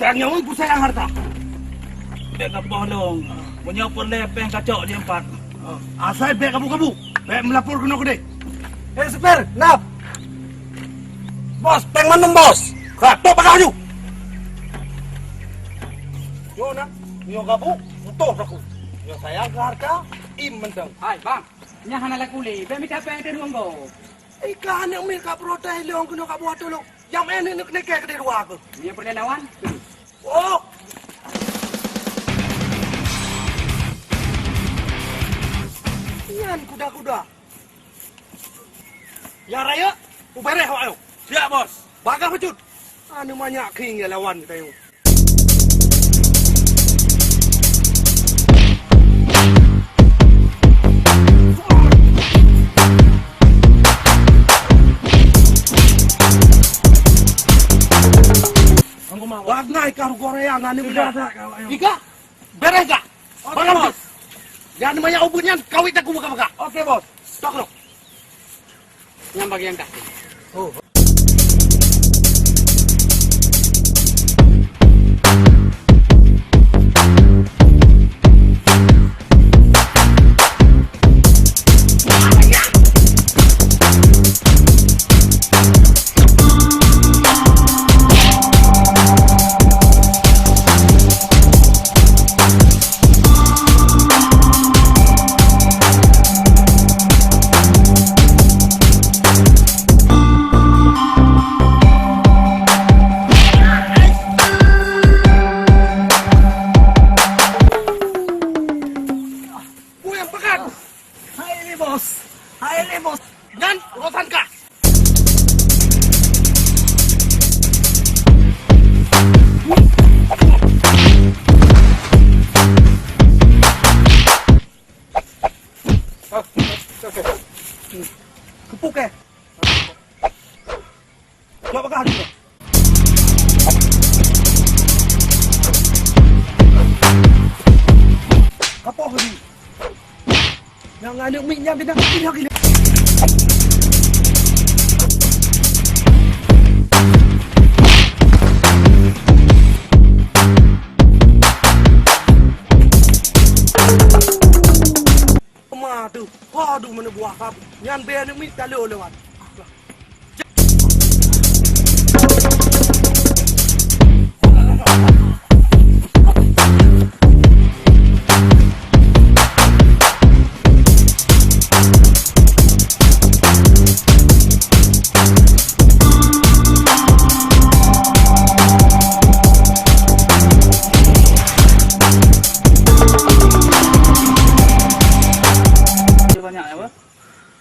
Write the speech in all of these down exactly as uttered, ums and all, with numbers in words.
Tanyoe peucaya harta. Bèk kapoh lôn. Meunyoe peureulèe péng kacok di empat. Asai bèk kabu-kabu. Bèk meulapor keunoe keudeh. Hei, supir, nap! Bos, péng mandum, Bos! Ka, trôk bagaih laju! Nyoe na, nyoe gabu, utoh aku. Nyoe sayang keu harta, im mantong. Hai, Bang. Nyan hana laku lé. Bèk mita péng teuh dua go. Ika aneuk miet ka protes lôn keunoe ka buat tulông. Nyang meu'en neuk neukèe keudeh dua keuh. Nyoe peureulèe lawan. Oh! Nyan kuda-kuda. Ya rayeuk, ubéréh awak nyoe. Siap, Bos. Bagaih bacut. Aneuk manyak khieng ya lawan geutanyoe. Bangai kah goreng aneuk muda. Tiga. Beres gak? Oke, Bos. Jangan banyak ubun nyan, kawit aku buka-buka. Oke, Bos. Tok lo. Nyang bagian kaki. Oh. Buyang pekat. Hai le, Bos. Hai le, Bos. Nyan urusan kah. Kepuk eh. Jawab bagah laju. Kapoh laju. Nyang aneuk miet nyan pinah, pinah gila. Ma tu, aduh, mana buah kap. Nyan bèe aneuk miet talo lewat. Banyak ya, Bos.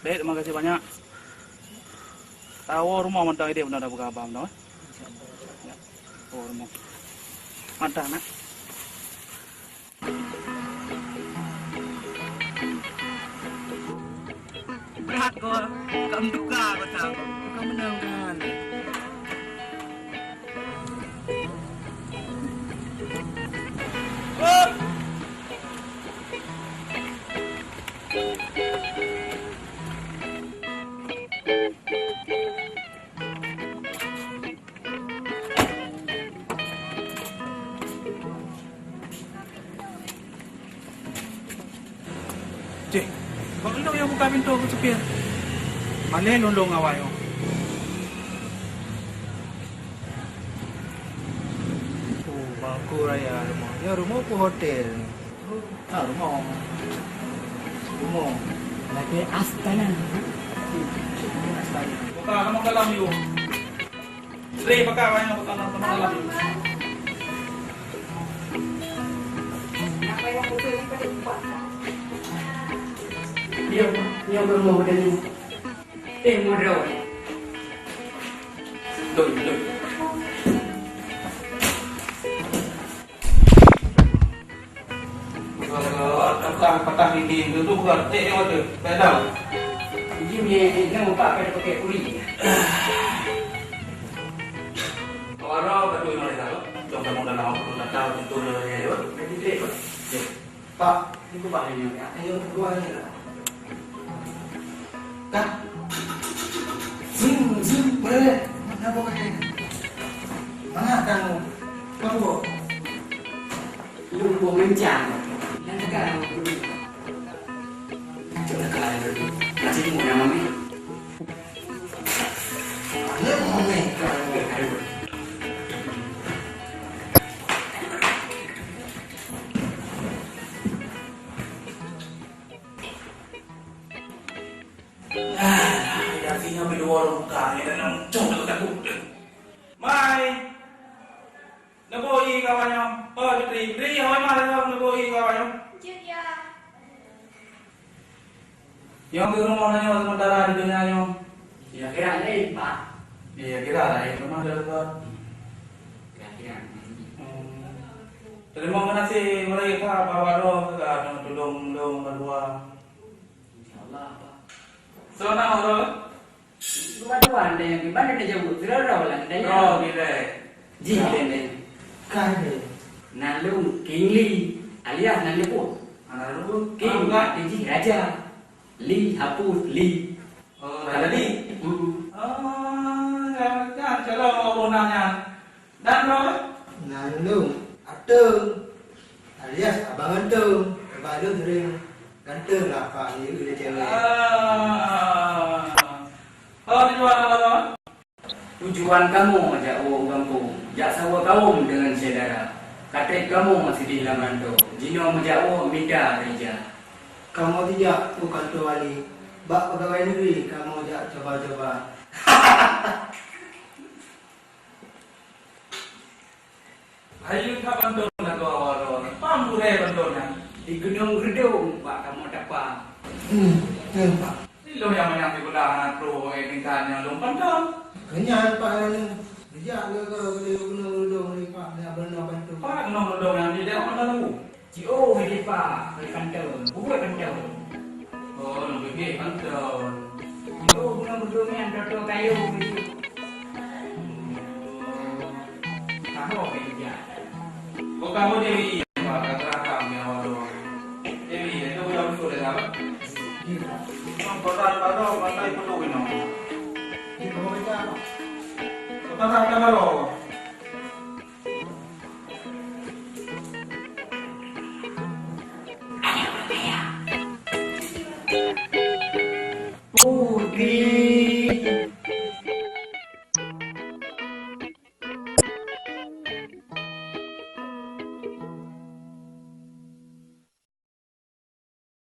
Dek, terima kasih banyak. Tawoe rumoh mantong idéh beuna buka abang mantong, eh. Ya, tawoe rumoh. Mantong, nak. Berat ko, kam duka ko tau. Kam menang kan. Céh, bak lôn nyang buka pintoe keu supir. Malèe lôn lôn awai nyoe. Oh, bak Angku Raya rumoh. Nyoe rumoh peue hotel? Ah, rumoh. Rumoh. Lagèe astana. Astana. Buka, kamoe dalam yuk. Sri, buka, kamoe dalam yuk. Nyoe, nyoe rumoh tadi. Eh, modal. Doi, doi. Patah, patah dinding tu, tu bukan. Eh, eh, mata. Tak tahu. Ini punya, eh, nama Pak akan pakai kuri. Orang tak tahu mana dah. Jom kamu dalam aku tak tahu, tentu dia, ya. Jadi, dia, Pak. Pak, ni ku bah ini, ya. Ayo, keluar ni lah. Dah. Zim, zim, boleh. Kenapa pakai? Mana kamu? Kamu bawa? Dua mencang. Dan sekarang. Cok dah kalah dulu. Masih tengok yang mami. Mana mami? Ah, ya, sini ambil dua orang buka. Ya, dan cok dah takut. Mai. Neuboh ie kawan nyoe. Oi, Putri. Putri, hôi mah lagèe neuboh ie kawan nyoe. Jeuet, ya. Nyoe keuh rumoh nyoe sementara di donya nyoe. Ya, kira laén, Pak. Ya, kira laén. Rumah dah dekat. Kira-kira. Hmm. Terima kasih, Pak, bahwa roh ka tulông lôn berdua. Insyaallah, Pak. Soe nama droe? Dua-dua anda yang gimana dia jawab? Sira-sira ulang tanya. Droe bilai? Jih bilai. Kan dia. Nan lôn King Li alias nan luput. Anak luput. King arti jih raja. Li hapus li. Oh, raja Li. Hmm. Oh, ya, ya, kalau mau nanya. Dan droe? Nan lôn Ateueng alias Abang Ganteng. Sabab lôn sering ganteng lah, Pak, di cewek. Ah. Oh, tujuan apa, droe? Tujuan kamoe jak woe u gampông, jak saweue kawöm deungon syedara. Ka trép kamoe sideh lam rantô, jinoe meujak woe mita reja. Kamoe tijak u kantô wali, bak peugawai negeri kamoe jak coba-coba. Ayu that bantuan lagoe awai-awai. Pam gurèe bantuan nyan. Di Gunong Reudong bak kamoe tapa. Hmm, betul, Pak. Ilôn nyang manyang sikulah hana troh, eh, tingkat nyan lôn bantuan. Keunyan, Pak, nyan. Bijak ke, ke, ke Gunong Reudong ni, Pak, nak beuna bantuan. Pak, Gunong Reudong nyan di daerah mana tu? Jiôh di Pak, di kantô, buet kantô. Oh, lôn pike kantô. Jiôh guna beudôh nyan, toto kayô. Tahu apa yang dia. Kok kamu Dewi, Pak, kata akang yang awal. Dewi, itu udah usul dah, Pak? Bang, kota Padang, mata itu tuh, ini. Ini kamu baca apa? Kota Padang,